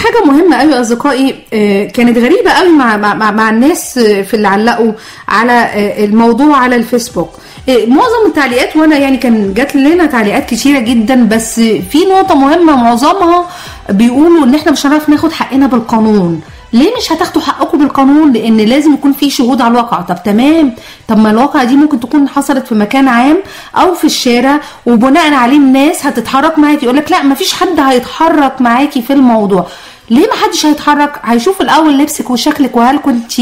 حاجة مهمة قوي اصدقائي، كانت غريبة قوي مع مع مع الناس في اللي علقوا على الموضوع على الفيسبوك. معظم التعليقات، وانا يعني كان جات لنا تعليقات كتيرة جدا، بس في نقطة مهمة معظمها بيقولوا ان احنا مش هنعرف ناخد حقنا بالقانون. ليه مش هتاخدوا حقكم بالقانون؟ لان لازم يكون في شهود على الواقعة. طب تمام، طب ما الواقعة دي ممكن تكون حصلت في مكان عام او في الشارع، وبناء عليه الناس هتتحرك معاكي. يقولك لا، مفيش حد هيتحرك معاكي في الموضوع. ليه ما حدش هيتحرك؟ هيشوف الاول لبسك وشكلك، وهل كنت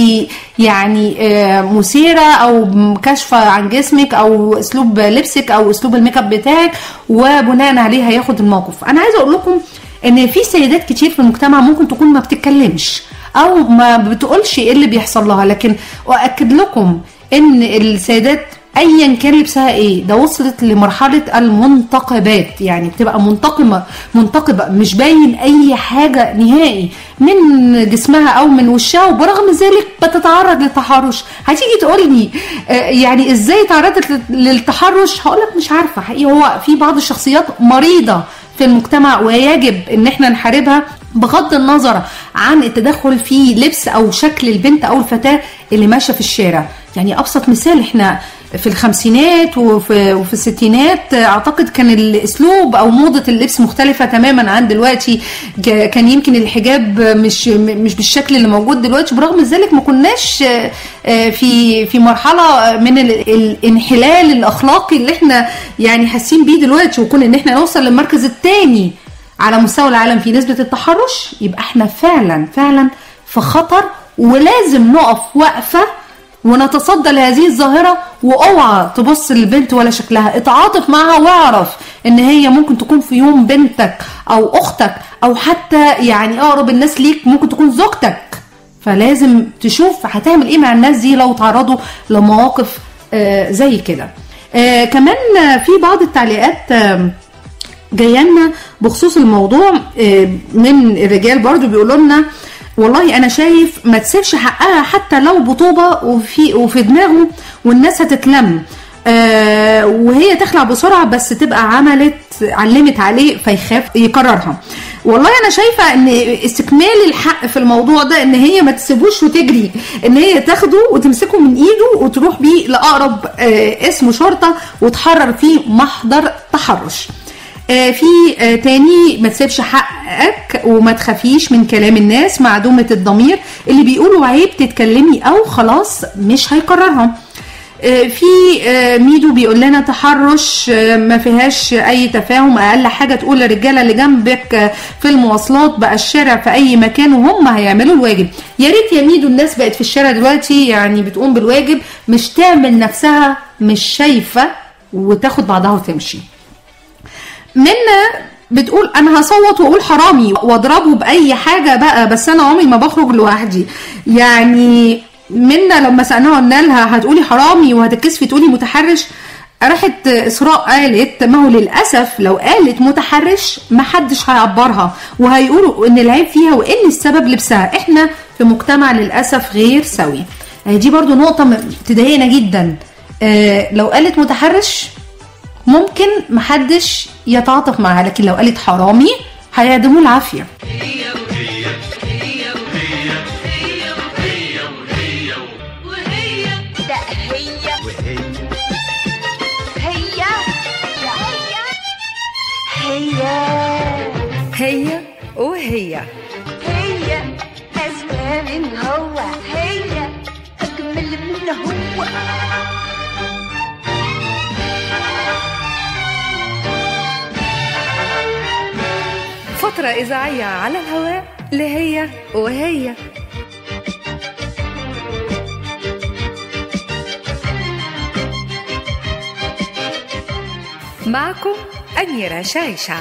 يعني مثيرة او كاشفة عن جسمك او اسلوب لبسك او اسلوب ال make up بتاعك، وبناء عليه هياخد الموقف. انا عايزه اقول لكم ان في سيدات كتير في المجتمع ممكن تكون ما بتتكلمش او ما بتقولش ايه اللي بيحصل لها، لكن اؤكد لكم ان السيدات ايا كان لبسها ايه، ده وصلت لمرحلة المنتقبات، يعني بتبقى منتقبه مش باين اي حاجة نهائي من جسمها او من وشها، وبرغم ذلك بتتعرض للتحرش. هتيجي تقولي يعني ازاي تعرضت للتحرش؟ هقولك مش عارفه حقيقي، هو في بعض الشخصيات مريضه في المجتمع ويجب ان احنا نحاربها، بغض النظر عن التدخل في لبس او شكل البنت او الفتاة اللي ماشية في الشارع. يعني ابسط مثال، احنا في الخمسينات وفي الستينات اعتقد كان الاسلوب او موضة اللبس مختلفة تماما عن دلوقتي، كان يمكن الحجاب مش بالشكل اللي موجود دلوقتي، برغم ذلك ما كناش في مرحلة من الانحلال الاخلاقي اللي احنا يعني حاسين بيه دلوقتي، وكون ان احنا نوصل للمركز الثاني على مستوى العالم في نسبه التحرش، يبقى احنا فعلا فعلا في خطر، ولازم نقف وقفه ونتصدى لهذه الظاهرة. واوعى تبص للبنت ولا شكلها، اتعاطف معها واعرف ان هي ممكن تكون في يوم بنتك او اختك او حتى يعني اقرب الناس ليك، ممكن تكون زوجتك. فلازم تشوف هتعمل ايه مع الناس دي لو تعرضوا لمواقف زي كده. كمان في بعض التعليقات جاية بخصوص الموضوع من الرجال برضو، بيقولوا لنا والله انا شايف ما تسيبش حقها حتى لو بطوبه وفي دماغه، والناس هتتلم وهي تخلع بسرعة، بس تبقى علمت عليه فيخاف يكررها. والله انا شايفه ان استكمال الحق في الموضوع ده ان هي ما تسيبوش وتجري، ان هي تاخده وتمسكه من ايده وتروح بيه لاقرب اسم شرطه وتحرر فيه محضر تحرش. في تاني، ما تسيبش حقك وما تخافيش من كلام الناس معدومة الضمير اللي بيقولوا عيب تتكلمي او خلاص مش هيكررها. في ميدو بيقول لنا تحرش ما فيهاش اي تفاهم، اقل حاجة تقول للرجالة اللي جنبك في المواصلات بقى الشارع في اي مكان وهم هيعملوا الواجب. يا ريت يا ميدو، الناس بقت في الشارع دلوقتي يعني بتقوم بالواجب، مش تعمل نفسها مش شايفة وتاخد بعضها وتمشي. منا بتقول انا هصوت واقول حرامي واضربه باي حاجة بقى، بس انا عمري ما بخرج لوحدي. يعني منا لما سالناها قلنا لها هتقولي حرامي وهتتكسفي تقولي متحرش، راحت اسراء قالت ما هو للاسف لو قالت متحرش ما حدش هيعبرها وهيقولوا ان العيب فيها وان السبب لبسها. احنا في مجتمع للاسف غير سوي. دي برضو نقطة تضايقنا جدا. لو قالت متحرش ممكن محدش يتعاطف معها، لكن لو قالت حرامي هيعدموه العافية. هي وهي هي أزكى من هو، هي أجمل من هو. فترة إذاعية على الهواء لهي وهي. معكم أميرة شعيشع.